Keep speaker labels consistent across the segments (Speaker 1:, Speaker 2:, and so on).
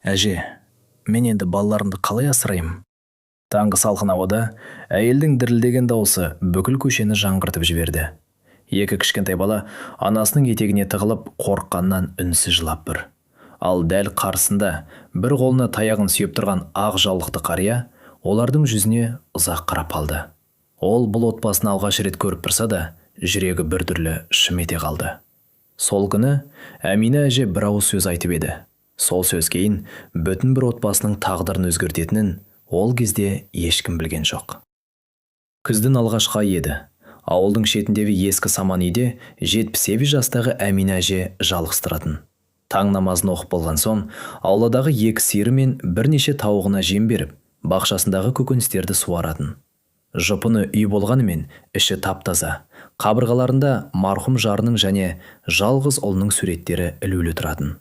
Speaker 1: Әже, мен енді балаларымды қалай асыраймын? Таңғы салқын ауада әйелдің дірілдеген дауысы бүкіл көшені жаңғыртып жіберді. Екі кішкентай бала анасының етегіне тығылып, қорыққаннан үнсіз жылап тұр. Ал дәл қарсысында бір қолына таяғын сүйеп тұрған ақ жаулықты қария олардың жүзіне ұзақ қарап қалды. Ол бұл отбасын алғаш рет көріп тұрса да, жүрегі біртүрлі шым ете қалды. Сол күні Әмина әже бір ауыз сөз айтып еді. Сол сөз кейін бүтін бір отбасының тағдырын өзгертетінін ол кезде ешкім білген жоқ. Күздің алғашқы айы еді. Ауылдың шетіндегі ескі саман үйде 78 жастағы Әмина әже жалғыз тұратын. Таң намазын оқып болған соң, ауладағы екі сиыры мен бірнеше тауығына жем беріп, бақшасындағы көкөністерді суаратын. Жұпыны үй болғанымен іші тап-таза. Қабырғаларында марқұм жарының және жалғыз ұлының суреттері ілулі тұратын.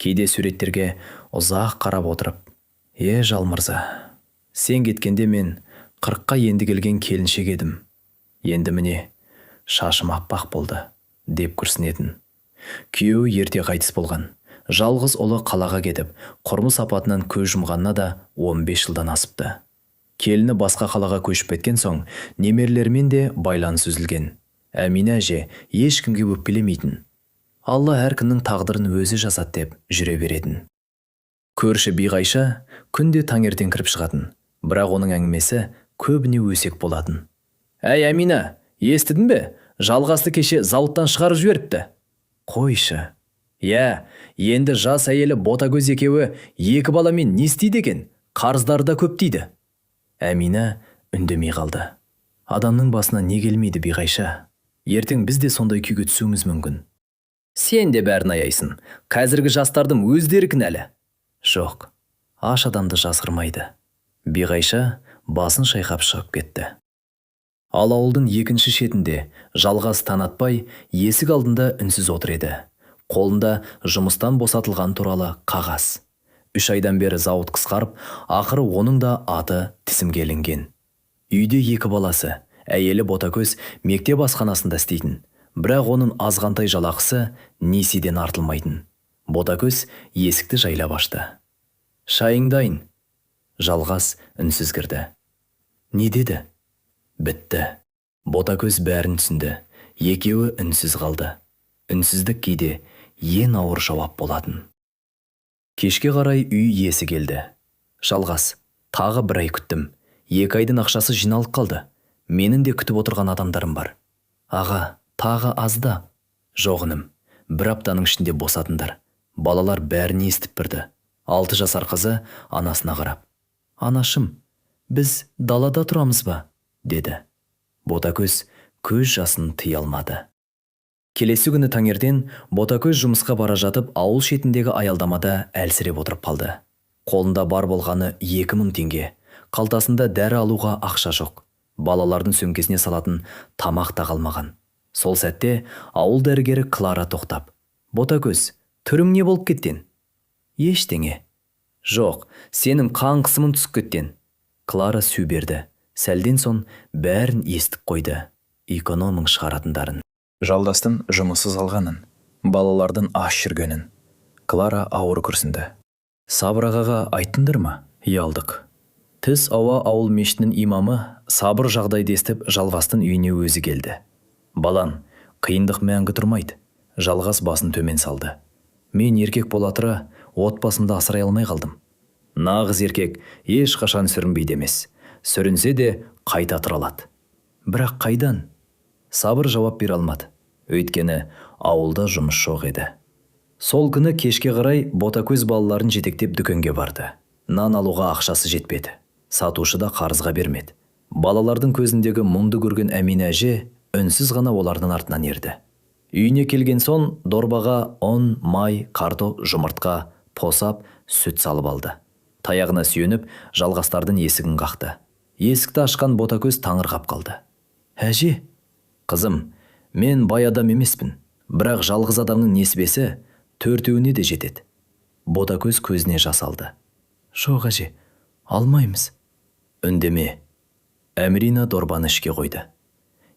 Speaker 1: Кейде суреттерге ұзақ қарап отырып, «Е, Жалмырза, сен кеткенде мен 40-қа енді келген келіншек едім. Енді міне, шашым аппақ болды», деп күрсінетін. Күйеуі ерте қайтыс болған. Жалғыз ұлы қалаға кетіп, құрмыс апатынан көз жұмғанына да 15 жылдан асыпты. Келіні басқа қалаға көшіп кеткен соң, немерелерімен де байланыс үзілген. Әмина әже ешкімге өкпелемейтін. Алла әркімнің тағдырын өзі жазады деп жүре беретін. Көрші Биғайша күнде таңертең кіріп шығатын, бірақ оның әңгімесі көбіне өсек болатын. «Әй, Әмина, естідің бе? Жалғасты кеше зауыттан шығарып жіберіпті». «Қойшы». «Иә, енді жас әйелі Ботагөз екеуі екі баламен не істейді екен? Қарыздары да көп дейді». Әмина үндемей қалды. Адамның басына не келмейді, Биғайша? Ертең біз де сондай күйге түсуіміз мүмкін. Сен де бәрін аяйсың. Қазіргі жастардың өздері кінәлі. Жоқ, аш адамды жазғырмайды. Биғайша басын шайқап шығып кетті. Ал ауылдың екінші шетінде Жалғас Танатбай есік алдында үнсіз отыр еді. Қолында жұмыстан босатылған туралы қағаз. 3 айдан бері зауыт қысқарып, ақыры оның да аты тізімге ілінген. Үйде екі баласы, әйелі Ботагөз мектеп асханасында істейтін, бірақ оның азғантай жалақысы несиеден артылмайтын. Ботагөз есікті жайлап ашты. «Шайың дайын». Жалғас үнсіз кірді. «Не деді?» Бітті. Ботагөз бәрін түсінді. Екеуі үнсіз қалды. Үнсіздік кейде ең ауыр жауап болатын. Кешке қарай үй иесі келді. «Жалғас, тағы бір ай күттім. 2 айдың ақшасы жиналып қалды. Менің де күтіп отырған адамдарым бар». «Аға, тағы азда». «Жоқ, інім, бір аптаның ішінде босатыңдар». Балалар бәрін естіп бірді. 6 жасар қызы анасына қарап, «Анашым, біз далада тұрамыз ба?» деді. Ботагөз көз жасын тыя алмады. Келесі күні таңертең Ботагөз жұмысқа бара жатып, ауыл шетіндегі аялдамада әлсіреп отырып қалды. Қолында бар болғаны 2000 теңге, қалтасында дәрі алуға ақша жоқ. Балалардың сөмкесіне салатын тамақ та қалмаған. Сол сәтте ауыл дәрігері Клара тоқтап, «Ботагөз, түрің не болып кеткен?» «Ештеңе». «Жоқ, сенің қан қысымың түсіп кеткен». Клара сүй берді. Сәлден соң бәрін естіп қойды. Экономың шығаратындарын.
Speaker 2: Жалдастың жұмыссыз алғанын, балалардың аш жүргенін. Клара ауыр күрсінді.
Speaker 1: «Сабыр ағаға айттыңдар ма?» Ұялдық. Түс ауа ауыл мешітінің имамы Сабыр жағдайды естіп, Жалғастың үйіне өзі келді. «Балам, қиындық мәңгі тұрмайды». Жалғас басын төмен салды. «Мен еркек бола тұра отбасымды асырай алмай қалдым». «Нағыз еркек ешқашан сүрінбейді емес. Сүрінсе де қайта тұра алады». «Бірақ қайдан?» Сабыр жауап бере алмады. Өйткені ауылда жұмыс жоқ еді. Сол күні кешке қарай Ботагөз балаларын жетектеп дүкенге барды. Нан алуға ақшасы жетпеді. Сатушы да қарызға бермеді. Балалардың көзіндегі мұңды көрген Әмина әже үнсіз ғана олардың артынан ерді. Үйіне келген соң дорбаға ұн, май, картоп, жұмыртқа, посап, сүт салып алды. Таяғына сүйеніп, Жалғастардың есігін қақты. Есікті ашқан Ботагөз таңырқап қалды. «Әже, қызым, мен бай адам емеспін, бірақ жалғыз адамның несібесі төртеуіне де жетеді». Ботагөз көзіне жас алды. «Жоқ, әже, алмаймыз». «Үндеме». Әмірина дорбаны ішке қойды.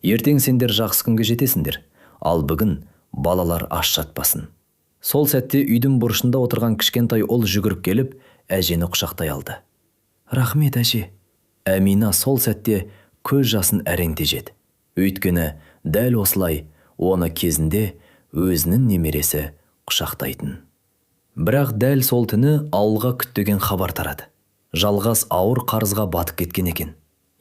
Speaker 1: «Ертең сендер жақсы күнге жетесіңдер, ал бүгін балалар аш жатпасын». Сол сәтте үйдің бұрышында отырған кішкентай ұл жүгіріп келіп, әжені құшақтай алды. «Рахмет, әже!» Әмина сол сәтте көз жасын әрең тежеді. Өйткені дәл осылай оны кезінде өзінің немересі құшақтайтын. Бірақ дәл сол түні ауылға күтпеген хабар тарады. Жалғас ауыр қарызға батып кеткен екен.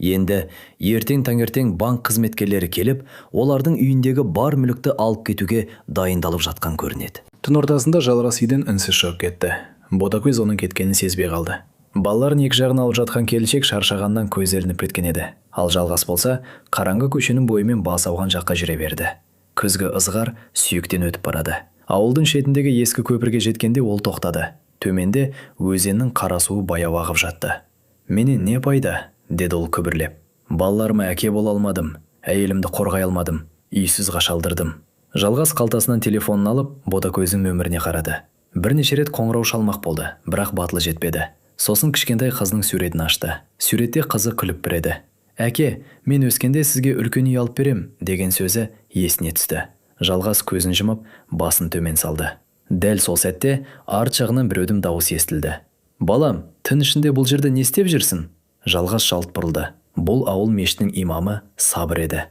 Speaker 1: Енді ертең таңертең банк қызметкерлері келіп, олардың үйіндегі бар мүлікті алып кетуге дайындалып жатқан көрінеді.
Speaker 3: Түн ортасында Жалғас үйден үнсіз шығып кетті. Ботакөз оның кеткенін сезбей қалды. Балаларын екі жағына алып жатқан келіншек шаршағаннан көзі ілініп кеткен еді. Ал Жалғас болса, қараңғы көшенің бойымен бас ауған жаққа жүре берді. Күзгі ызғар сүйектен өтіп барады. Ауылдың шетіндегі ескі көпірге жеткенде ол тоқтады. Төменде өзеннің қара суы баяу ағып жатты. «Менен не пайда?» – деді ол күбірлеп. «Балаларыма әке бола алмадым, әйелімді қорғай алмадым, үйсіз қашалдырдым». Жалғас қалтасынан телефонын алып, Ботакөздің нөміріне қарады. Бірнеше рет қоңырау шалмақ болды, бірақ батылы жетпеді. Сосын кішкентай қызының суретін ашты. Суретте қызы күліп тұр еді. «Әке, мен өскенде сізге үлкен үй алып берем», деген сөзі есіне түсті. Жалғас көзін жұмып, басын төмен салды. Дәл сол сәтте арт жағынан біреудің дауысы естілді. «Балам, түн ішінде бұл жерде не істеп жүрсің?» Жалғас жалт бұрылды. Бұл ауыл мешітінің имамы Сабыр еді.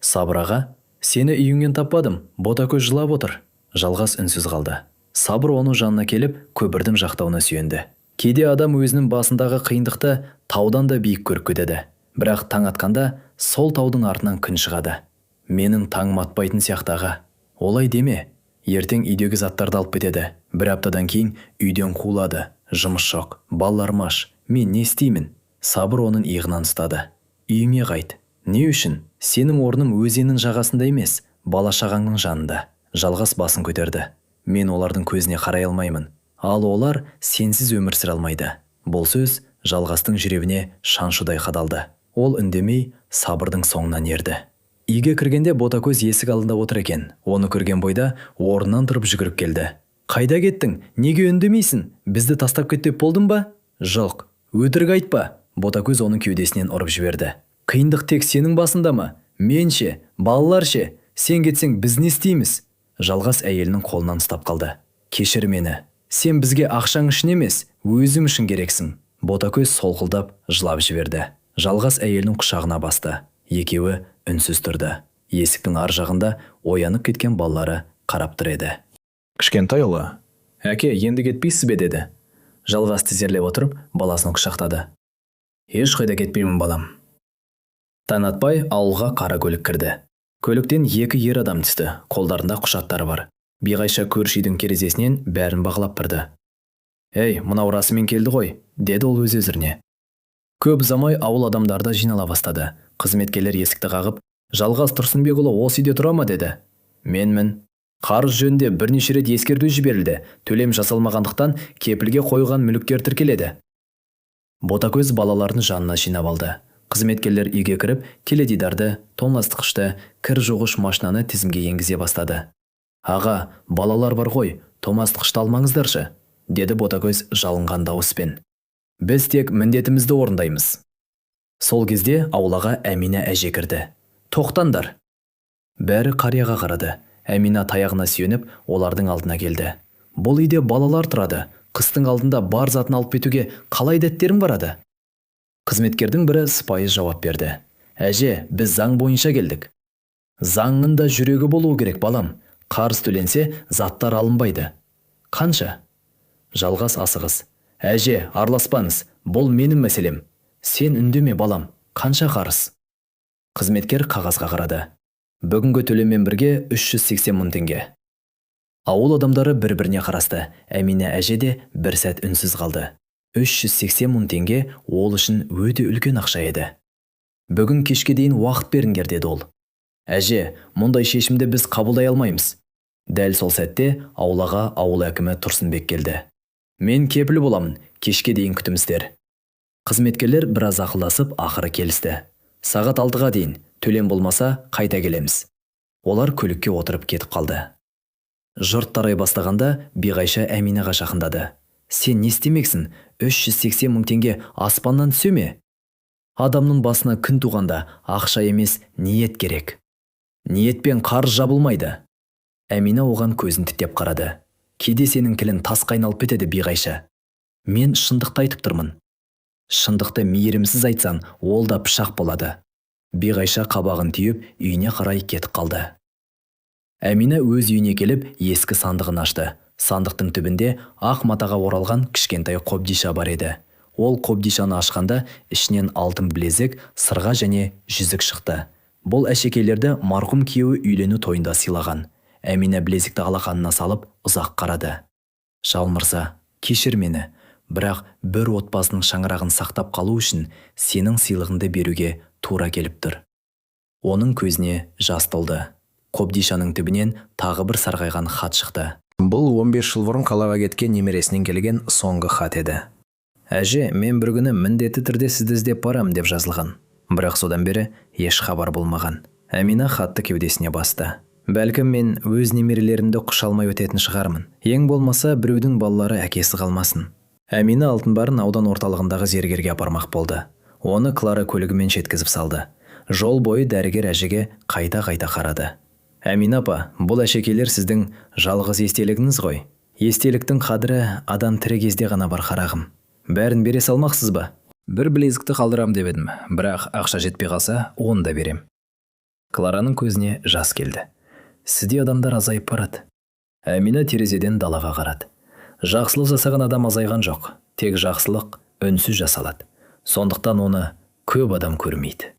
Speaker 3: «Сабыр аға, сені үйіңнен таппадым, Ботакөз жылап отыр». Жалғас үнсіз қалды. Сабыр оның жанына келіп, көпірдің жақтауына сүйенді. «Кейде адам өзінің басындағы қиындықты таудан да биік көріп кетеді. Бірақ таң атқанда сол таудың артынан күн шығады». «Менің таңым атпайтын сияқты, аға». «Олай деме. Ертең үйдегі заттарды алып кетеді. Бір аптадан кейін үйден қуылады. Жұмыс жоқ, балаларым аш. Мен не істеймін?» Сабыр оның иығынан ұстады. «Үйіңе қайт». «Не үшін?» «Сенің орның өзеннің жағасында емес, бала шағаңның жанында». Жалғас басын көтерді. «Мен олардың көзіне қарай алмаймын. Ал олар сенсіз өмір сүре алмайды». Бұл сөз Жалғастың жүрегіне шаншудай қадалды. Ол үндемей Сабырдың соңынан ерді. Үйге кіргенде Ботакөз есік алдында отыр екен. Оны көрген бойда орнынан тұрып жүгіріп келді. «Қайда кеттің? Неге үндемейсің? Бізді тастап кет деп болдың ба?» «Жоқ, өтірік айтпа!» Ботакөз оның кеудесінен ұрып жіберді. «Қиындық тек сенің басында ма? Мен ше? Балалар ше? Сен кетсең, біз не істейміз?» Жалғас әйелінің қолынан ұстап қалды. «Кешір мені. Сен бізге ақшаң үшін емес, өзім үшін керексің». Ботакөз солқылдап жылап жіберді. Жалғас әйелінің құшағына басты. Екеуі үнсіз тұрды. Есіктің ар жағында оянып кеткен балалары қарап тұр еді. Кішкентай ұлы:
Speaker 1: «Әке, енді кетпейсіз бе?» – деді. Жалғас тізерлеп отырып, баласын құшақтады. «Ешқайда кетпеймін, балам». Таң атпай ауылға қара көлік кірді. Көліктен екі ер адам түсті, қолдарында құжаттары бар. Биғайша көрші үйдің терезесінен бәрін бақылап тұрды. «Ей, мынау расымен келді ғой», – деді ол өз өзіне. Көп ұзамай ауыл адамдары да жинала бастады. Қызметкерлер есікті қағып, «Жалғас Тұрсынбекұлы осы үйде тұра ма?» – деді. «Менмін». «Қарыз жөнінде бірнеше рет ескерту жіберілді. Төлем жасалмағандықтан кепілге қойған мүліктер тіркеледі». Ботакөз балаларын жанына жинап алды. Қызметкерлер үйге кіріп, теледидарды, тоңазытқышты, кір жуғыш машинаны тізімге енгізе бастады. «Аға, балалар бар ғой, тоңазытқышты алмаңыздаршы», – деді Ботакөз жалынған дауыспен. «Біз тек міндетімізді орындаймыз». Сол кезде аулаға Әмина әже кірді. «Тоқтаңдар!» Бәрі қарияға қарады. Әмина таяғына сүйеніп, олардың алдына келді. «Бұл үйде балалар тұрады. Қыстың алдында бар затын алып кетуге қалай дәттерің барады?» Қызметкердің бірі сыпайы жауап берді. «Әже, біз заң бойынша келдік». «Заңның да жүрегі болуы керек, балам. Қарыз төленсе, заттар алынбайды». «Қанша?» Жалғас асығыс. «Әже, араласпаңыз, бұл менің мәселем». «Сен үндеме, балам, қанша қарыз?» Қызметкер қағазға қарады. «Бүгінгі төлеммен бірге 380 мың теңге». Ауыл адамдары бір-біріне қарасты. Әмина әже де бір сәт үнсіз қалды. 380 мың теңге ол үшін өте үлкен ақша еді. «Бүгін кешке дейін уақыт беріңдер», – деді ол. «Әже, мұндай шешімді біз қабылдай алмаймыз». Дәл сол сәтте аулаға ауыл әкімі Тұрсынбек келді. «Мен кепіл боламын, кешке дейін күтіңіздер». Қызметкерлер біраз ақылдасып, ақыры келісті. «Сағат 6-ға дейін, төлем болмаса, қайта келеміз». Олар көлікке отырып кетіп қалды. Жұрт тарай бастағанда Биғайша Әминаға жақындады. «Сен не істемексің? 380 мың теңге аспаннан түсе ме? Адамның басына күн туғанда ақша емес, ниет керек. Ниетпен қарыз жабылмайды». Әмина оған көзін тіктеп қарады.
Speaker 4: Кейде сенің тілін тасқа айналып кетеді, Биғайша. Мен шындықты айтып тұрмын. Шындықты мейірімсіз айтсаң, ол да пышақ болады. Биғайша қабағын түйіп, үйіне қарай кетіп қалды. Әмина өз үйіне келіп, ескі сандығын ашты. Сандықтың түбінде ақ матаға оралған кішкентай қобдиша бар еді. Ол қобдишаны ашқанда ішінен алтын білезік, сырға және жүзік шықты. Бұл әшекейлерді марқұм күйеуі үйлену тойында сыйлаған. Әмина білезікті алақанына салып, ұзақ қарады. Шал мырза, кешір мені, бірақ бір отбасының шаңырағын сақтап қалу үшін сенің сыйлығыңды беруге тура келіп тұр. Оның көзіне жас толды. Қобдишаның түбінен тағы бір сарғайған хат шықты.
Speaker 1: Бұл 15 жыл бұрын қалаға кеткен немересінен келген соңғы хат еді. Әже, мен бір күні міндетті түрде сізді іздеп барам деп жазылған. Бірақ содан бері еш хабар болмаған. Әмина хатты кеудесіне басты. Бәлкім мен өз немерелерімді құша алмай өтетін шығармын. Ең болмаса біреудің балалары әкесі қалмасын. Әмина алтын барын аудан орталығындағы зергерге апармақ болды. Оны Клара көлігімен жеткізіп салды. Жол бойы дәрігер әжеге қайта-қайта қарады. Әмина апа, бұл әшекейлер сіздің жалғыз естелігіңіз ғой. Естеліктің қадірі адам тірі кезде ғана бар, қарағым. Бәрін бере салмақсыз ба?
Speaker 2: Бір білезікті қалдырам деп едім, бірақ ақша жетпей қалса, оны да берем.
Speaker 1: Клараның көзіне жас келді. Сізде адамдар азайып барады. Әмина терезеден далаға қарады. Жақсылық жасаған адам азайған жоқ. Тек жақсылық үнсіз жасалады. Сондықтан оны көп адам көрмейді.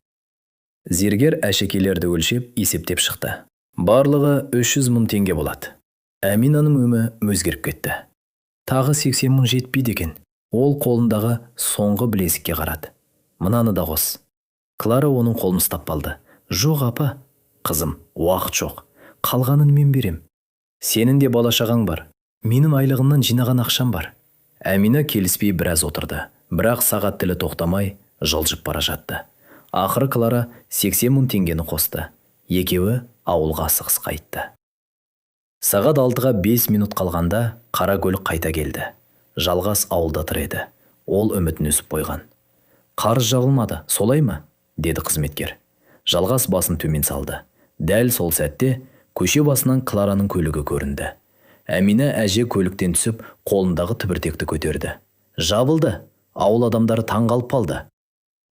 Speaker 1: Зергер әшекейлерді өлшеп, есептеп шықты. Барлығы 300 мың теңге болады. Әминаның өңі өзгеріп кетті. Тағы 80 мың жетпейді екен. Ол қолындағы соңғы білезікке қарады. Мынаны да қос. Клара оның қолын ұстап қалды. Жоқ, апа. Қызым, уақыт жоқ. Қалғанын мен берем. Сенің де бала-шағаң бар. Менің айлығымнан жинаған ақшам бар. Әмина келіспей біраз отырды. Бірақ сағат тілі тоқтамай жылжып бара жатты. Ақыры Клара 80 мың теңгені қосты. Екеуі ауылға асығыс қайтты. Сағат 6-ға 5 минут қалғанда қара көлік қайта келді. Жалғас ауылда тұр еді. Ол үмітін үзіп қойған. Қарыз жабылмады, солай ма? Деді қызметкер. Жалғас басын төмен салды. Дәл сол сәтте көше басынан Клараның көлігі көрінді. Әмина әже көліктен түсіп, қолындағы түбіртекті көтерді. Жабылды. Ауыл адамдары таң қалып қалды.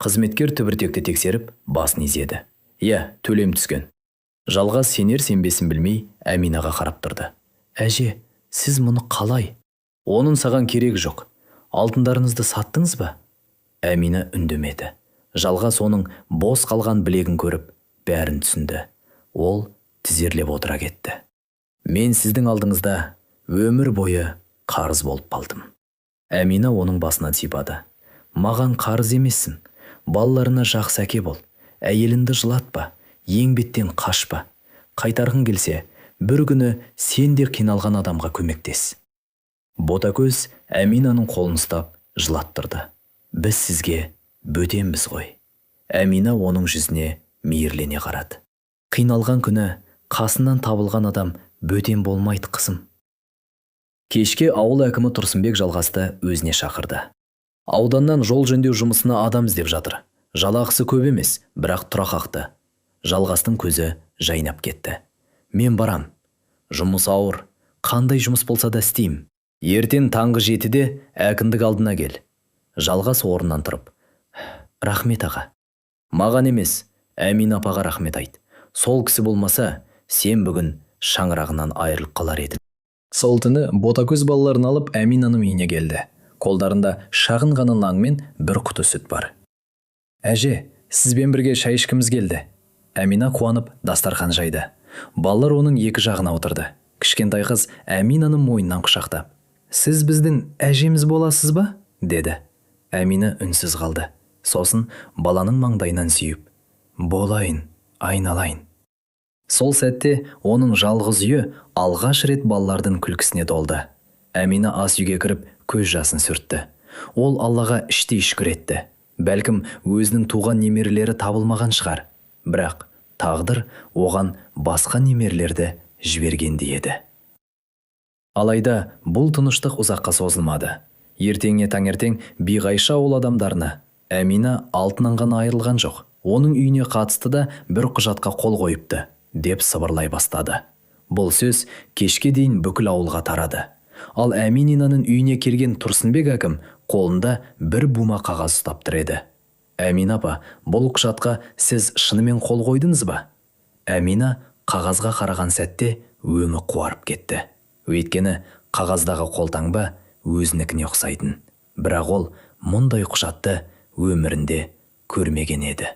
Speaker 1: Қызметкер түбіртекті тексеріп, басын изеді. Иә, төлем түскен. Жалғас сенер сенбесін білмей, Әминаға қарап тұрды. Әже, сіз мұны қалай? Оның саған керегі жоқ. Алтындарыңызды саттыңыз ба? Әмина үндемеді. Жалғас оның бос қалған білегін көріп, бәрін түсінді. Ол тізерлеп отыра кетті. Мен сіздің алдыңызда өмір бойы қарыз болып қалдым. Әмина оның басынан сипады. Маған қарыз емессің. Балаларына жақсы әке бол. Әйеліңді жылатпа, еңбектен қашпа. Қайтарғың келсе, бір күні сен де қиналған адамға көмектес. Ботакөз Әминаның қолын ұстап жылаттырды. Біз сізге бөтенбіз ғой. Әмина оның жүзіне мейірлене қарады. Қиналған күні қасынан табылған адам бөтен болмайды, қызым. Кешке ауыл әкімі Тұрсынбек Жалғасты өзіне шақырды. Ауданнан жол жөндеу жұмысына адам іздеп жатыр. Жалақысы көп емес, бірақ тұрақақты. Жалғастың көзі жайнап кетті. Мен барам. Жұмыс ауыр. Қандай жұмыс болса да істеймін. Ертең таңғы 7-де әкімдік алдына кел. Жалғас орнынан тұрып. Рахмет, аға. Маған емес, Әмина апаға рахмет айт. Сол кісі болмаса, сен бүгін шаңырағынан айырылып қалар едің.
Speaker 2: Сол түні Ботакөз балаларын алып Әминаның үйіне келді. Қолдарында шағын ғана нан мен бір құты сүт бар. Әже, сізбен бірге шай ішкіміз келді. Әмина қуанып дастархан жайды. Балалар оның екі жағына отырды. Кішкентай қыз Әминаның мойнынан құшақтап, «Сіз біздің әжеміз боласыз ба?» деді. Әмина үнсіз қалды. Сосын баланың маңдайынан сүйіп, «Болайын, айналайын». Сол сәтте оның жалғыз үйі алғаш рет балалардың күлкісіне толды. Әмина ас үйге кіріп, көз жасын сүртті. Ол Аллаға іштей шүкір етті. Бәлкім өзінің туған немерелері табылмаған шығар. Бірақ тағдыр оған басқа немерелерді жібергендей еді. Алайда бұл тыныштық ұзаққа созылмады. Ертеңіне таңертең Биғайша ауыл адамдарына Әмина алтыннан ғана айырылған жоқ. Оның үйіне қатысты да бір құжатқа қол қойыпты, деп сыбырлай бастады. Бұл сөз кешке дейін бүкіл ауылға тарады. Ал Әминаның үйіне келген Тұрсынбек әкім қолында бір бума қағаз ұстап тұр еді. Әмина апа, бұл құжатқа сіз шынымен қол қойдыңыз ба? Әмина қағазға қараған сәтте өңі қуарып кетті. Өйткені қағаздағы қолтаңба өзінікіне ұқсайтын. Бірақ ол мұндай құжатты өмірінде көрмеген еді.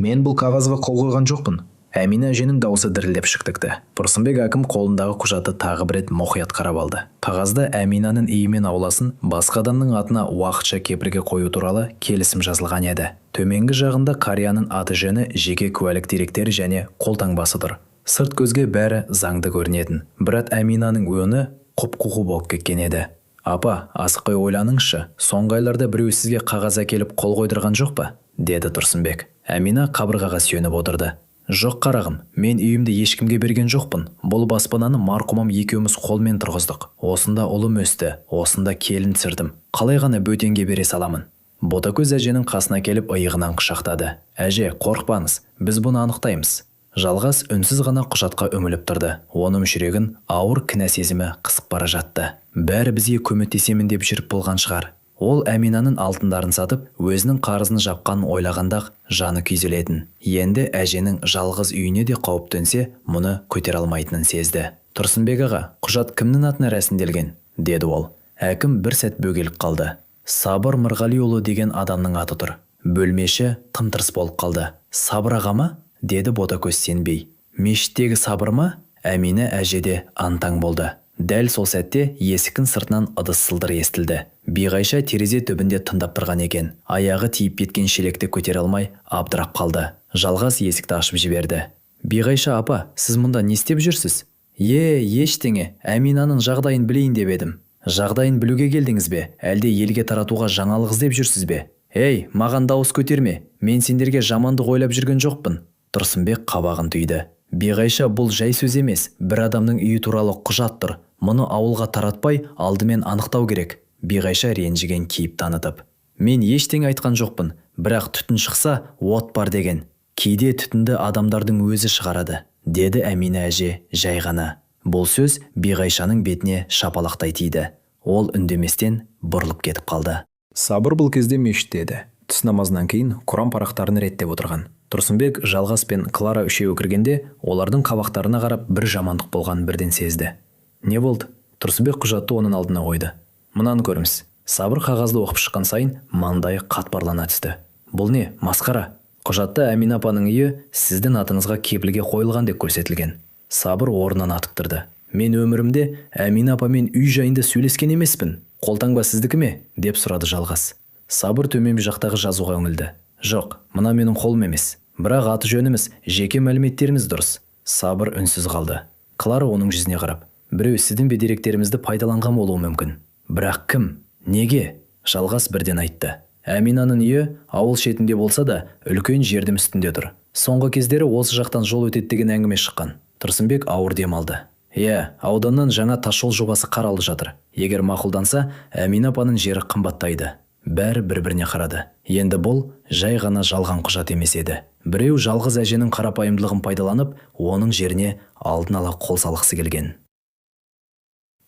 Speaker 3: Мен бұл қағазға қол қойған жоқпын. Әмина әженің даусы дірілдеп шықты. Тұрсынбек әкім қолындағы құжатты тағы бір рет мұқият қарап алды. Қағазда Әминаның үйі мен ауласын басқа адамның атына уақытша кепілге қою туралы келісім жазылған еді. Төменгі жағында қарияның аты-жөні, жеке куәлік деректері және қолтаңбасы тұр. Сырт көзге бәрі заңды көрінетін. Бірақ Әминаның өңі құп-қу болып кеткен еді. Апа, асықпай ойланыңызшы, соңғы айларда біреу сізге қағаз әкеліп қол қойдырған жоқ па? Деді Тұрсынбек. Әмина қабырғаға сүйеніп отырды. Жоқ, қарағым, мен үйімді ешкімге берген жоқпын. Бұл баспананы марқұмым екеуміз қолмен тұрғыздық. Осында ұлым өсті, осында келін түсірдім. Қалай ғана бөтенге бере саламын? Ботакөз әженің қасына келіп иығынан құшақтады. Әже, қорықпаңыз, біз бұны анықтаймыз. Жалғас үнсіз ғана құжатқа үңіліп тұрды. Оның жүрегін ауыр кінә сезімі қысып бара жатты. Бәрі бізге көмектесемін деп жүріп болған шығар. Ол Әминаның алтындарын сатып, өзінің қарызын жапқанын ойлағанда-ақ жаны күйзелетін. Енді әженің жалғыз үйіне де қауіп төнсе, мұны көтере алмайтынын сезді. Тұрсынбек аға, құжат кімнің атына рәсімделген? Деді ол. Әкім бір сәт бөгеліп қалды. Сабыр Мырғалиұлы деген адамның аты тұр. Бөлмеші тым-тырыс болып қалды. Сабыр аға ма? Деді Ботакөз сенбей. Мешіттегі Сабыр ма? Әмина әже де аң-таң болды. Дәл сол сәтте есіктің сыртынан ыдыс сылдыр естілді. Биғайша терезе түбінде тыңдап тұрған екен. Аяғы тиіп кеткен шелекті көтере алмай абдырап қалды. Жалғас есікті ашып жіберді. Биғайша апа, сіз мұнда не істеп жүрсіз? Е, ештеңе, Әминаның жағдайын білейін деп едім. Жағдайын білуге келдіңіз бе? Әлде елге таратуға жаңалық іздеп жүрсіз бе? Ей, маған дауыс көтерме, мен сендерге жамандық ойлап жүрген жоқпын. Тұрсынбек қабағын түйді. Биғайша, бұл жай сөз емес, бір адамның үйі туралы құжат тұр. Мұны ауылға таратпай, алдымен анықтау керек. Биғайша ренжіген кейіп танытып. Мен ештеңе айтқан жоқпын, бірақ түтін шықса, от бар деген. Кейде түтінді адамдардың өзі шығарады, деді Әмина әже жай ғана. Бұл сөз Биғайшаның бетіне шапалақтай тиді. Ол үндеместен бұрылып кетіп қалды. Сабыр бұл кезде мешітте еді. Түс намазынан кейін Құран парақтарын реттеп отырған. Тұрсынбек, Жалғас пен Клара үшеуі кіргенде, олардың қабақтарына қарап бір жамандық болғанын бірден сезді. Не болды? Тұрсынбек құжатты оның алдына қойды. Мынаны көріңіз. Сабыр қағазды оқып шыққан сайын маңдайы қатпарлана түсті. Бұл не? Масқара. Құжатта Әмина апаның үйі сіздің атыңызға кепілге қойылған деп көрсетілген. Сабыр орнынан атып тұрды. Мен өмірімде Әмина апамен үй жайында сөйлескен емеспін. Қолтаңба сіздікі ме? Деп сұрады Жалғас. Сабыр төмен жақтағы жазуға үңілді. Жоқ, мына менің қолым емес. Бірақ аты жөніміз, жеке мәліметтеріміз дұрыс. Сабыр үнсіз қалды. Клара оның жүзіне қарап, біреу сіздің деректерімізді пайдаланған болуы мүмкін. Бірақ кім? Неге? Жалғас бірден айтты. Әминаның үйі ауыл шетінде болса да, үлкен жердің үстінде тұр. Соңғы кездері осы жақтан жол өтеді деген әңгіме шыққан. Тұрсынбек ауыр дем алды. Иә, ауданнан жаңа тасжол жобасы қаралып жатыр. Егер мақұлданса, Әмина апаның жері қымбаттайды. Бәрі бір-біріне қарады. Енді бұл жай ғана жалған құжат емес еді. Біреу жалғыз әженің қарапайымдылығын пайдаланып, оның жеріне алдын ала қол салғысы келген.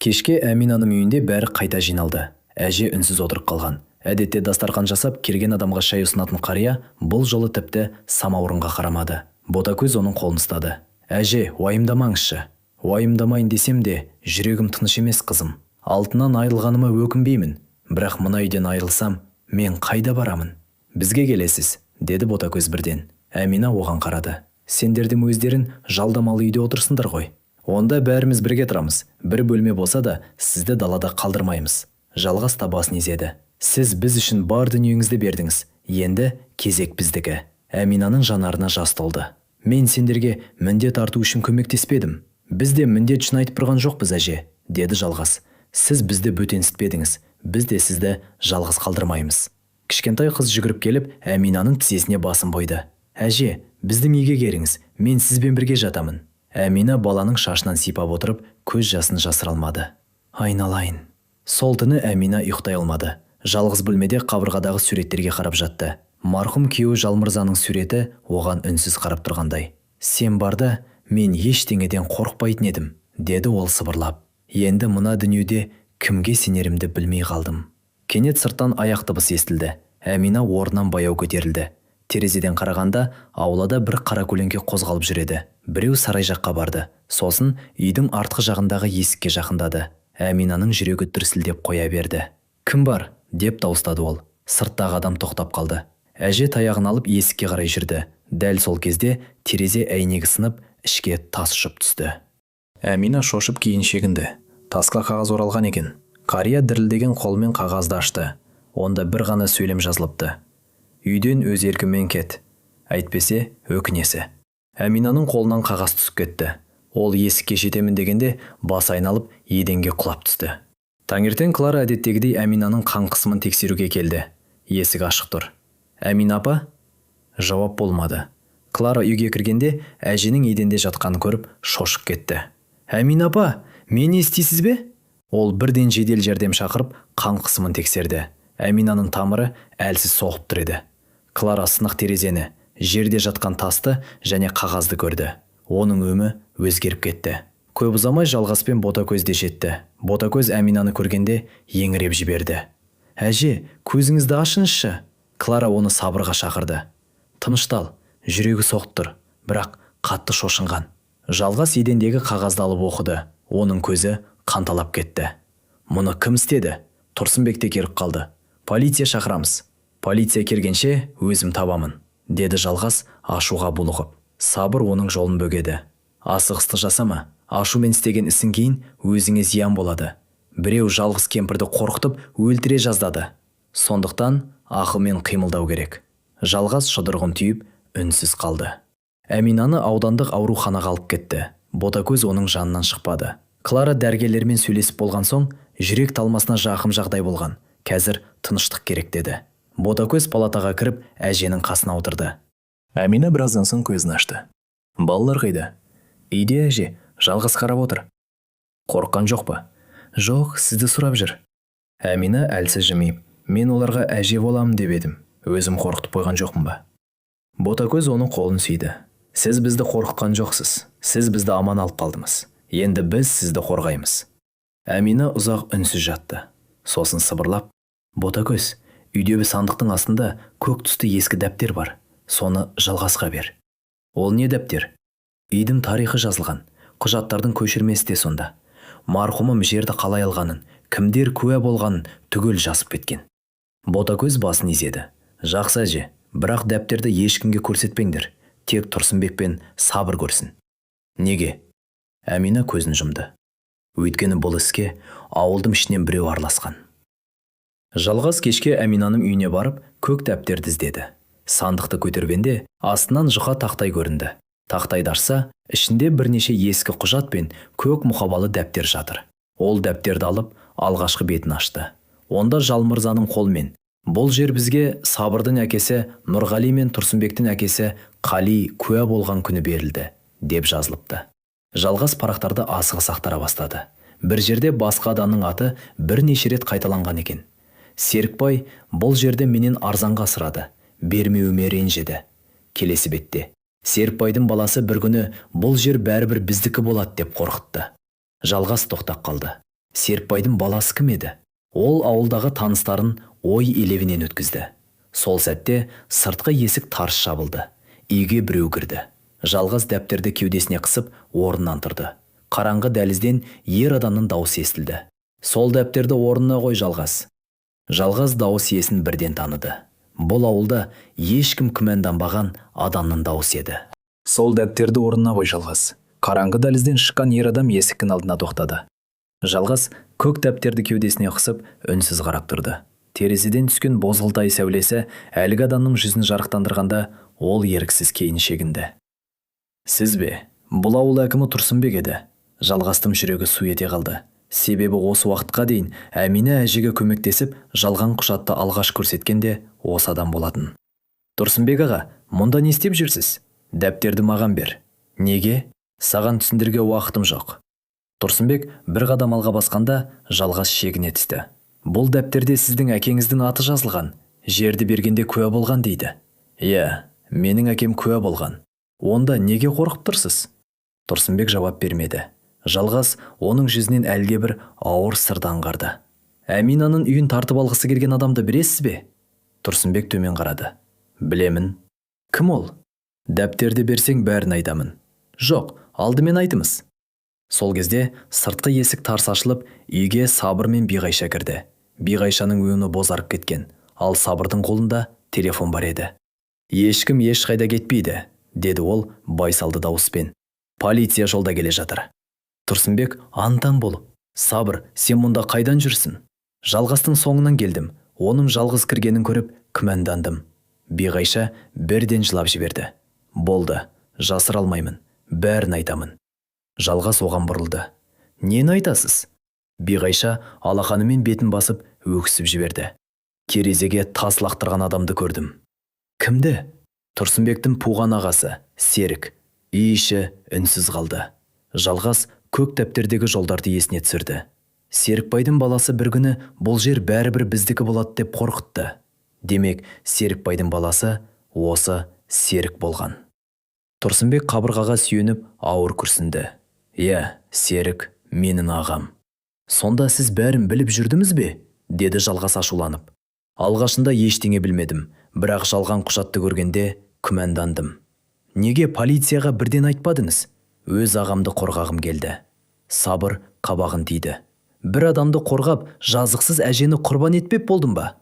Speaker 3: Кешке Әминаның үйінде бәрі қайта жиналды. Әже үнсіз отырып қалған. Әдетте дастарқан жасап, келген адамға шай ұсынатын қария бұл жолы тіпті самаурынға қарамады. Ботакөз оның қолын ұстады. Әже, уайымдамаңызшы. Уайымдамайын десем де, жүрегім тыныш емес, қызым. Алтыннан айырылғаныма өкінбеймін. Бірақ мына үйден айырылсам, мен қайда барамын? Бізге келесіз, деді Ботакөз бірден. Әмина оған қарады. Сендердің өздерін жалдамалы үйде отырсыңдар ғой. Онда бәріміз бірге тұрамыз. Бір бөлме болса да, сізді далада қалдырмаймыз. Жалғас та басын изеді. Сіз біз үшін бар дүниеңізді бердіңіз. Енді кезек біздікі. Әминаның жанарына жас толды. Мен сендерге міндет арту үшін көмектеспедім. Біз де міндет үшін айтып тұрған жоқпыз, әже, деді Жалғас. Сіз бізді бөтенсітпедіңіз. Біз де сізді жалғыз қалдырмаймыз. Кішкентай қыз жүгіріп келіп, Әминаның тізесіне басын қойды. Әже, біздің үйге келіңіз, мен сізбен бірге жатамын. Әмина баланың шашынан сипап отырып, көз жасын жасыра алмады. Айналайын. Сол түні Әмина ұйықтай алмады. Жалғыз бөлмеде қабырғадағы суреттерге қарап жатты. Марқұм күйеуі Жалмырзаның суреті оған үнсіз қарап тұрғандай. Сен барда, мен ештеңеден қорықпайтын едім, деді ол сыбырлап. Енді мына дүниеде
Speaker 4: Кімге сенерімді білмей қалдым. Кенет сырттан аяқ дыбыс естілді. Әмина орнынан баяу көтерілді. Терезеден қарағанда аулада бір қара көлеңке қозғалып жүреді. Біреу сарай жаққа барды. Сосын үйдің артқы жағындағы есікке жақындады. Әминаның жүрегі дүрсілдеп қоя берді. «Кім бар?» деп дауыстады ол. Сырттағы адам тоқтап қалды. Әже таяғын алып есікке қарай жүрді. Дәл сол кезде терезе әйнегі сынып, ішке тас ұшып түсті.
Speaker 3: Әмина шошып кейін шегінді. Тасқа қағаз оралған екен. Қария дірілдеген қолымен қағазды ашты. Онда бір ғана сөйлем жазылыпты. Үйден өз еркімен кет. Әйтпесе өкінесі. Әминаның қолынан қағаз түсіп кетті. Ол есікке жетемін дегенде басы айналып еденге құлап түсті. Таңертең Клара әдеттегідей Әминаның қан қысымын тексеруге келді. Есік ашық тұр. «Әмина апа?» Жауап болмады. Клара үйге кіргенде әженің еденде жатқанын көріп шошып кетті. «Әмина апа, мені естисіз бе?» Ол бірден жедел жәрдем шақырып, қан қысымын тексерді. Әминаның тамыры әлсіз соғып тұр еді. Клара сынық терезені, жерде жатқан тасты және қағазды көрді. Оның өңі өзгеріп кетті. Көп ұзамай Жалғас пен Ботакөз де жетті. Ботакөз Әминаны көргенде еңіреп жіберді. «Әже, көзіңізді ашыңызшы!» Клара оны сабырға шақырды. «Тыныштал, жүрегі соғып тұр, бірақ қатты шошынған». Жалғас едендегі қағазды алып оқыды. Оның көзі қанталап кетті. «Мұны кім істеді?» Тұрсынбек те келіп қалды. «Полиция шақырамыз». «Полиция келгенше өзім табамын», деді Жалғас ашуға булығып. Сабыр оның жолын бөгеді. «Асығысты жасама, ашумен істеген ісің кейін өзіңе зиян болады. Біреу жалғыз кемпірді қорқытып өлтіре жаздады. Сондықтан ақылмен қимылдау керек». Жалғас жұдырығын түйіп, үнсіз қалды. Әминаны аудандық ауруханаға алып кетті. Ботакөз оның жанынан шықпады. Клара дәрігерлермен сөйлесіп болған соң, жүрек талмасына жақын жағдай болған. Қазір тыныштық керек деді. Ботакөз палатаға кіріп, әженің қасына отырды.
Speaker 1: Әмина біраздан соң көзін ашты. «Балалар қайда?» «Үйде, әже, Жалғас қарап отыр». «Қорыққан жоқ па?» «Жоқ, сізді сұрап жүр». Әмина әлсіз жымиып, «Мен оларға әже боламын деп едім. Өзім қорқытып қойған жоқпын ба?» Ботакөз оның қолын сүйді. «Сіз бізді қорқытқан жоқсыз. Сіз бізді аман алып қалдыңыз. Енді біз сізді қорғаймыз». Әмина ұзақ үнсіз жатты. Сосын сыбырлап, «Ботакөз, үйдегі сандықтың астында көк түсті ескі дәптер бар. Соны Жалғасқа бер». «Ол не дәптер?» «Үйдің тарихы жазылған. Құжаттардың көшірмесі де сонда. Марқұмым жерді қалай алғанын, кімдер куә болғанын түгел жазып кеткен». Ботакөз басын изеді. «Жақсы, әже, бірақ дәптерді ешкімге көрсетпеңдер. Тек Тұрсынбек пен Сабыр көрсін». «Неге?» Әмина көзін жұмды. «Өйткені бұл іске ауылдың ішінен біреу араласқан». Жалғас кешке Әминаның үйіне барып, көк дәптерді іздеді. Сандықты көтергенде астынан жұқа тақтай көрінді. Тақтайды ашса, ішінде бірнеше ескі құжат пен көк мұқабалы дәптер жатыр. Ол дәптерді алып, алғашқы бетін ашты. Онда Жалмырзаның қолымен: «Бұл жер бізге Сабырдың әкесі Нұрғали мен Тұрсынбектің әкесі Қали куә болған күні берілді», деп жазылыпты. Жалғас парақтарды асығыс ақтара бастады. Бір жерде басқа адамның аты бірнеше рет қайталанған екен. «Серікбай бұл жерді менен арзанға сұрады, бермеуіме ренжіді». Келесі бетте: «Серікбайдың баласы бір күні бұл жер бәрібір біздікі болады деп қорқытты». Жалғас тоқтап қалды. Серікбайдың баласы кім еді? Ол ауылдағы таныстарын ой елегінен өткізді. Сол сәтте сыртқы есік тарс жабылды. Үйге біреу кірді. Жалғас дәптерді кеудесіне қысып, орнынан тұрды. Қараңғы дәлізден ер адамның дауысы естілді. «Сол дәптерді орнына қой, Жалғас». Жалғас дауыс иесін бірден таныды. Бұл ауылда ешкім күмәнданбаған адамның дауысы еді.
Speaker 3: «Сол дәптерді орнына қой, Жалғас». Қараңғы дәлізден шыққан ер адам есіктің алдына тоқтады.
Speaker 1: Жалғас көк дәптерді кеудесіне қысып, үнсіз қарап тұрды. Терезеден түскен бозғылт ай сәулесі әлгі адамның жүзін жарықтандырғанда, ол еріксіз кейін шегінді. «Сіз бе?» Бұл ауыл әкімі Тұрсынбек еді. Жалғастың жүрегі су ете қалды. Себебі осы уақытқа дейін Әмина әжеге көмектесіп, жалған құжатты алғаш көрсеткен де осы адам болатын. «Тұрсынбек аға, мұнда не істеп жүрсіз?» «Дәптерді маған бер». «Неге?» «Саған түсіндіруге уақытым жоқ». Тұрсынбек бір қадам алға басқанда, Жалғас шегіне түсті. «Бұл дәптерде сіздің әкеңіздің аты жазылған. Жерді бергенде куә болған дейді». «Иә, менің әкем куә болған. Онда неге қорқып тұрсыз?» Тұрсынбек жауап бермеді.
Speaker 4: Жалғас оның жүзінен әлдебір ауыр сырды аңғарды. Әминаның үйін тартып алғысы келген адамды білесіз бе? Тұрсынбек төмен қарады. Білемін. Кім ол? Дәптерді берсең, бәрін айтамын. Жоқ, алдымен айтыңыз. Сол кезде сыртқы есік тарс ашылып, үйге Сабыр мен Биғайша кірді. Биғайшаның өңі бозарып кеткен, ал Сабырдың қолында телефон бар еді. Ешкім ешқайда кетпейді, деді ол байсалды дауыспен. Полиция жолда келе жатыр. Тұрсынбек аң-таң болып: Сабыр, сен мұнда қайдан жүрсің? Жалғастың соңынан келдім. Оның жалғыз кіргенін көріп, күмәндандым. Биғайша бірден жылап жіберді. Болды, жасыра алмаймын, бәрін айтамын. Жалғас оған бұрылды. Нені айтасыз? Биғайша алақанымен бетін басып, өксіп жіберді. Терезеге тас лақтырған адамды көрдім. Кімді? Тұрсынбектің туған ағасы, Серік. Үй іші үнсіз қалды. Жалғас көк дәптердегі жолдарды есіне түсірді. Серікбайдың баласы бір күні бұл жер бәрібір біздікі болады деп қорқытты. Демек, Серікбайдың баласы осы Серік болған. Тұрсынбек қабырғаға сүйеніп, ауыр күрсінді. Иә, Серік менің ағам. Сонда сіз бәрін біліп жүрдіңіз бе? Деді Жалғас ашуланып. Алғашында ештеңе білмедім, бірақ жалған құжатты көргенде күмәндандым. Неге полицияға бірден айтпадыңыз? Өз ағамды қорғағым келді. Сабыр қабағын түйді. Бір адамды қорғап, жазықсыз әжені құрбан етпек болдым ба?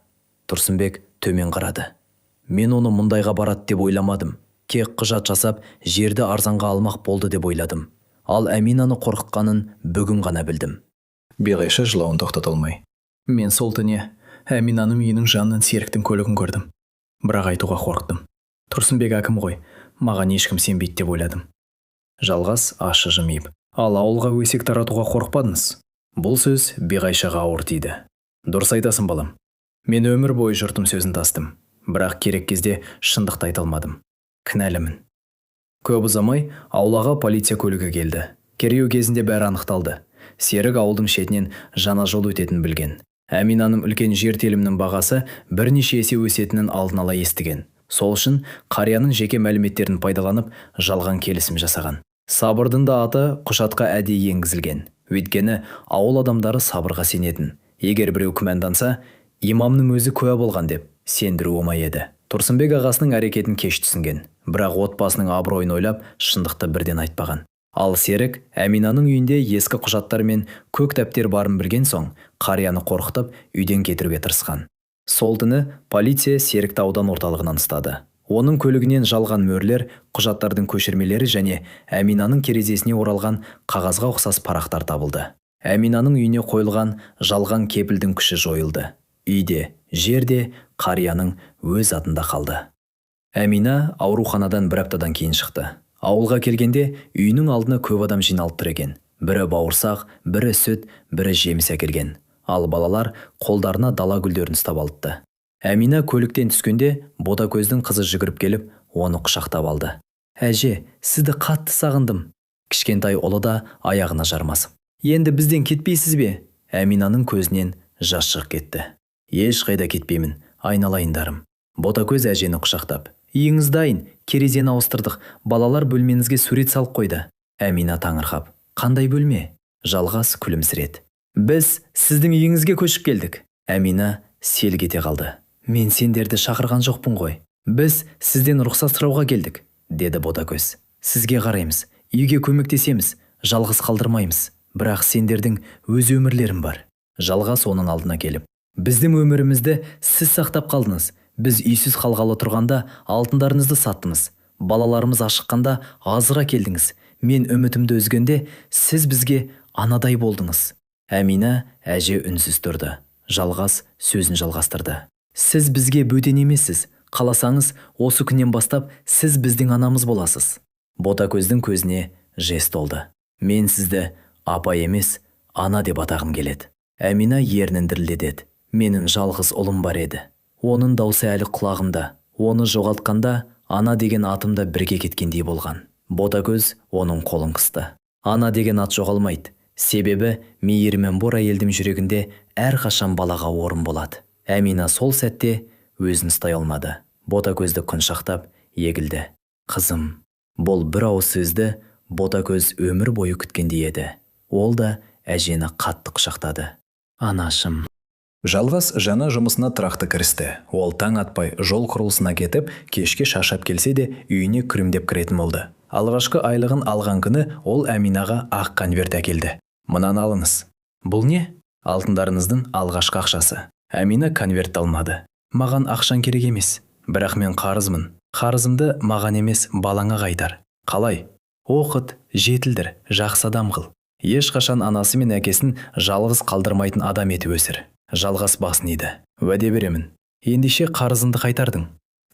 Speaker 4: Тұрсынбек төмен қарады. Мен оны мұндайға барады деп ойламадым. Тек құжат жасап, жерді арзанға алмақ болды деп ойладым. Ал Әминаны қорқытқанын бүгін ғана білдім.
Speaker 3: Биғайша жылауын тоқтата алмай: Мен сол түні Әминаның үйінің жанынан Серіктің көлігін көрдім, бірақ айтуға қорықтым. Тұрсынбек әкім ғой, маған ешкім сенбейді деп ойладым. Жалғас ащы жымиып: Ал ауылға өсек таратуға қорықпадыңыз? Бұл сөз Биғайшаға ауыр тиді. Дұрыс айтасың, балам. Мен өмір бойы жұрттың сөзін тастым, бірақ керек кезде шындықты айта алмадым. Кінәлімін. Көп ұзамай аулаға полиция көлігі келді. Тергеу кезінде бәрі анықталды. Серік ауылдың шетінен жаңа жол өтетінін білген. Әминаның үлкен жер телімінің бағасы бірнеше есе өсетінін алдын ала естіген. Сол үшін қарияның жеке мәліметтерін пайдаланып, жалған келісім жасаған. Сабырдың да аты құжатқа әдейі енгізілген. Өйткені ауыл адамдары Сабырға сенетін. Егер біреу күмәнданса, имамның өзі куә болған деп сендіру оңай еді. Тұрсынбек ағасының әрекетін кеш түсінген, бірақ отбасының абыройын ойлап, шындықты бірден айтпаған. Ал Серік Әминаның үйінде ескі құжаттар мен көк дәптер барын білген соң, қарияны қорқытып, үйден кетіруге тырысқан. Сол түні полиция Серікті аудан орталығынан ұстады. Оның көлігінен жалған мөрлер, құжаттардың көшірмелері және Әминаның терезесіне оралған қағазға ұқсас парақтар табылды. Әминаның үйіне қойылған жалған кепілдің күші жойылды. Үйде, жерде қарияның өз атында қалды. Әмина ауруханадан бір аптадан кейін шықты. Ауылға келгенде үйінің алдына көп адам жиналып тұр екен. Бірі бауырсақ, бірі сүт, бірі жеміс әкелген. Ал балалар қолдарына дала гүлдерін ұстап алыпты. Әмина көліктен түскенде Ботакөздің қызы жүгіріп келіп, оны құшақтап алды. Әже, сізді қатты сағындым. Кішкентай ұлы да аяғына жармасып: Енді бізден кетпейсіз бе? Әминаның көзінен жас шығып кетті. Ешқайда кетпеймін, айналайындарым. Ботакөз әжені құшақтап: Үйіңіз дайын, терезені ауыстырдық, балалар бөлмеңізге сурет салып қойды. Әмина таңырқап: Қандай бөлме? Жалғас күлімсіреді. Біз сіздің үйіңізге көшіп келдік. Әмина селк ете қалды. Мен сендерді шақырған жоқпын ғой. Біз сізден рұқсат сұрауға келдік, деді Ботакөз. Сізге қараймыз, үйге көмектесеміз, жалғыз қалдырмаймыз. Бірақ сендердің өз өмірлерің бар. Жалғас оның алдына келіп: Біздің өмірімізді сіз сақтап қалдыңыз. Біз үйсіз қалғалы тұрғанда алтындарыңызды саттыңыз. Балаларымыз ашыққанда азық әкелдіңіз. Мен үмітімді үзгенде сіз бізге анадай болдыңыз. Әмина әже үнсіз тұрды. Жалғас сөзін жалғастырды. Сіз бізге бөтен емессіз. Қаласаңыз, осы күннен бастап сіз біздің анамыз боласыз. Ботакөздің көзіне жас толды. Мен сізді апа емес, ана деп атағым келеді. Әмина ернін дірілдетеді. Менің жалғыз ұлым бар еді. Оның даусы әлі құлағымда. Оны жоғалтқанда ана деген атым да бірге кеткендей болған. Ботакөз оның қолын қысты. Ана деген ат жоғалмайды. Себебі мейірімі бар әйелдің жүрегінде әрқашан балаға орын болады. Әмина сол сәтте өзін ұстай алмады. Ботакөзді құшақтап егілді. Қызым. Бұл бір ауыз сөзді Ботакөз өмір бойы күткендей еді.
Speaker 4: Ол да әжені қатты құшақтады. Анашым.
Speaker 3: Жалғас жаңа жұмысына тұрақты кірісті. Ол таң атпай жол құрылысына кетіп, кешке шаршап келсе де үйіне күрімдеп кіретін болды. Алғашқы айлығын алған күні ол Әминаға ақ конверт әкелді. Мынаны алыңыз. Бұл не? Алтындарыңыздың алғашқы ақшасы. Әмина конвертті алмады. Маған ақшаң керек емес, бірақ мен қарызмын. Қарызымды маған емес, балаңа қайтар. Қалай? Оқыт, жетілдір, жақсы адам қыл. Ешқашан анасы мен әкесін жалғыз қалдырмайтын адам етіп өсір. Жалғас басын иді. Уәде беремін. Ендеше қарызыңды қайтардың.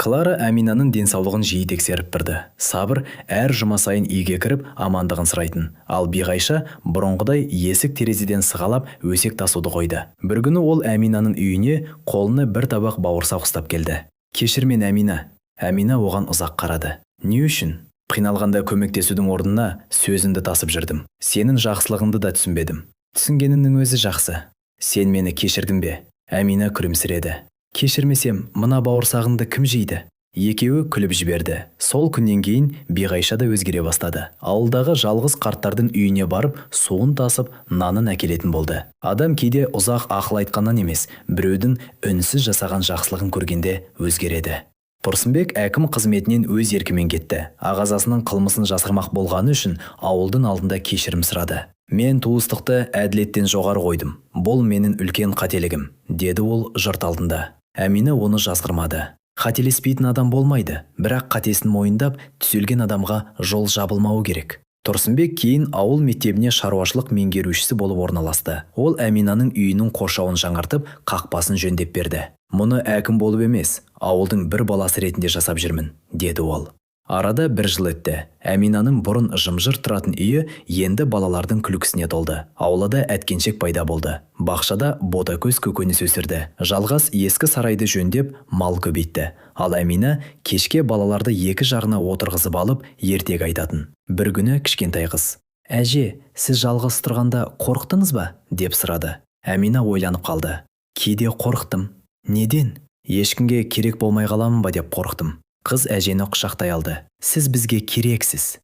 Speaker 3: Клара Әминаның денсаулығын жиі тексеріп тұрды. Сабыр әр жұма сайын үйге кіріп амандығын сұрайтын. Ал Биғайша бұрынғыдай есік терезеден сығалап өсек тасуды қойды. Бір күні ол Әминаның үйіне қолына бір табақ бауырсақ ұстап келді. Кешір мені, Әмина. Әмина оған ұзақ қарады. Не үшін? Қиналғанда көмектесудің орнына сөзіңді тасып жүрдім. Сенің жақсылығыңды да түсінбедім. Түсінгеніңнің өзі жақсы. Сен мені кешірдің бе? Әмина күлімсіреді. Кешірмесем, мына бауырсағыңды кім жейді? Екеуі күліп жіберді. Сол күннен кейін Биғайша да өзгере бастады. Ауылдағы жалғыз қарттардың үйіне барып, суын тасып, нанын әкелетін болды. Адам кейде ұзақ ақыл айтқаннан емес, біреудің үнсіз жасаған жақсылығын көргенде өзгереді. Тұрсынбек әкім қызметінен өз еркімен кетті. Ағазасының қылмысын жасырмақ болғаны үшін ауылдың алдында кешірім сұрады. Мен туыстықты әділеттен жоғары қойдым. Бұл менің үлкен қателігім, деді ол жұрт алдында. Әмина оны жазғырмады. Қателеспейтін адам болмайды, бірақ қатесін мойындап, түзелген адамға жол жабылмауы керек. Тұрсынбек кейін ауыл мектебіне шаруашылық меңгерушісі болып орналасты. Ол Әминаның үйінің қоршауын жаңартып, қақпасын жөндеп берді. Мұны әкім болып емес, ауылдың бір баласы ретінде жасап жүрмін, деді ол. Арада бір жыл өтті. Әминаның бұрын жым-жырт тұратын үйі енді балалардың күлкісіне толды. Аулада әткеншек пайда болды. Бақшада ботакөз көкөніс өсірді. Жалғас ескі сарайды жөндеп, мал көбейтті. Ал Әмина кешке балаларды екі жағына отырғызып алып, ертегі айтатын. Бір күні кішкентай қыз: "Әже, сіз жалғыз тұрғанда қорықтыңыз ба?" деп сұрады. Әмина ойланып қалды. Кейде қорықтым. Неден? Ешкімге керек болмай қаламын ба деп қорықтым. Қыз әжені құшақтай алды. Сіз бізге керексіз.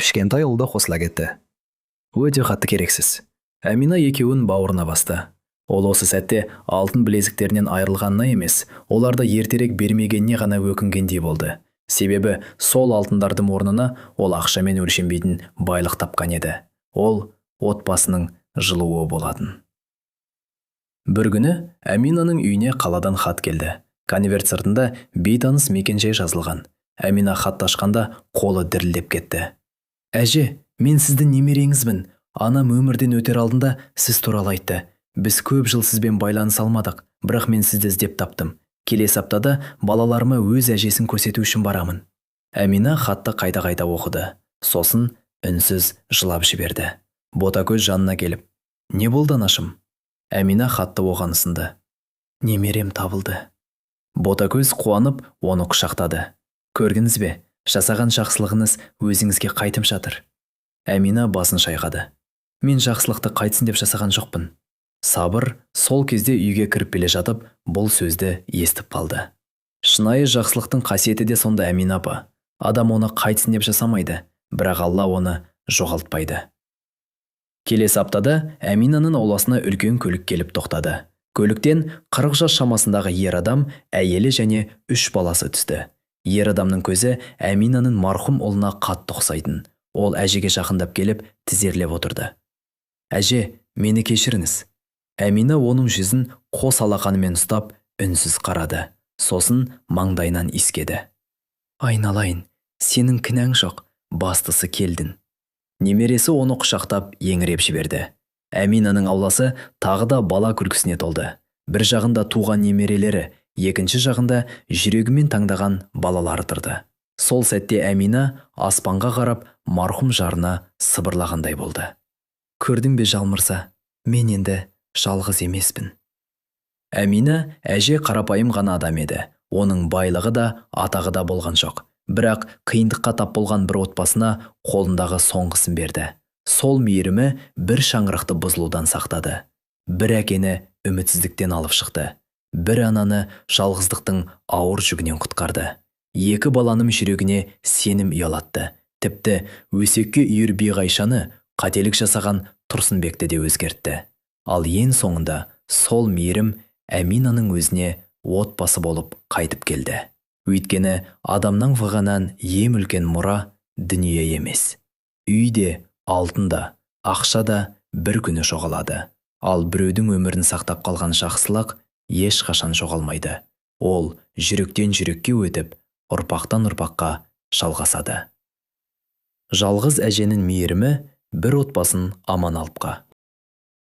Speaker 3: Кішкентай ұл да қосыла кетті. Өте қатты керексіз. Әмина екеуін бауырына басты. Ол осы сәтте алтын білезіктерінен айырылғанына емес, оларды ертерек бермегеніне ғана өкінгендей болды. Себебі сол алтындардың орнына ол ақшамен өлшенбейтін байлық тапқан еді. Ол отбасының жылуы болатын. Бір күні Әминаның үйіне қаладан хат келді. Конверт сыртында бейтаныс мекенжай жазылған. Әмина хатты ашқанда қолы дірілдеп кетті. Әже, мен сіздің немереңізбін. Анам өмірден өтер алдында сіз туралы айтты. Біз көп жыл сізбен байланыса алмадық, бірақ мен сізді іздеп таптым. Келесі аптада балаларыма өз әжесін көрсету үшін барамын. Әмина хатты қайта-қайта оқыды. Сосын үнсіз жылап жіберді. Ботакөз жанына келіп, "Не болды, анашым?" Әмина хатты оған ұсынды. Немерем табылды. Ботакөз қуанып, оны құшақтады. Көрдіңіз бе, жасаған жақсылығыңыз өзіңізге қайтып жатыр. Әмина басын шайқады. Мен жақсылықты қайтсын деп жасаған жоқпын. Сабыр сол кезде үйге кіріп келе жатып, бұл сөзді естіп қалды. Шынайы жақсылықтың қасиеті де сонда, Әмина апа. Адам оны қайтсын деп жасамайды, бірақ Алла оны жоғалтпайды. Келесі аптада Әминаның ауласына үлкен көлік келіп тоқтады. Көліктен 40 жас шамасындағы ер адам, әйелі және 3 баласы түсті. Ер адамның көзі Әминаның марқұм ұлына қатты ұқсайтын. Ол әжеге жақындап келіп, тізерлеп отырды. Әже, мені кешіріңіз. Әмина оның жүзін қос алақанымен ұстап, үнсіз қарады. Сосын маңдайынан иіскеді. Айналайын, сенің кінәң жоқ, бастысы келдің. Немересі оны құшақтап еңіреп жіберді. Әминаның ауласы тағы да бала күлкісіне толды. Бір жағында туған немерелері, екінші жағында жүрегімен таңдаған балалары тұрды. Сол сәтте Әмина аспанға қарап, марқұм жарына сыбырлағандай болды. Көрдің бе, Жалмырза, мен енді жалғыз емеспін. Әмина әже қарапайым ғана адам еді. Оның байлығы да, атағы да болған жоқ. Бірақ қиындыққа тап болған бір отбасына қолындағы соңғысын берді. Сол мейірімі бір шаңырақты бұзылудан сақтады. Бір әкені үмітсіздіктен алып шықты. Бір ананы жалғыздықтың ауыр жүгінен құтқарды. Екі баланың жүрегіне сенім ұялатты. Тіпті өсекке үйір Биғайшаны
Speaker 4: Қателік жасаған Тұрсынбекті де өзгертті. Ал ең соңында сол мейірім Әминаның өзіне отбасы болып қайтып келді. Өйткені адамнан вғанан ең үлкен мұра дүние емес. Үй де, алтын да, ақша да бір күні жоғалады. Ал біреудің өмірін сақтап қалған жақсылық ешқашан жоғалмайды. Ол жүректен жүрекке өтіп, ұрпақтан ұрпаққа жалғасады. Жалғыз әженің мейірімі бір отбасын аман алып.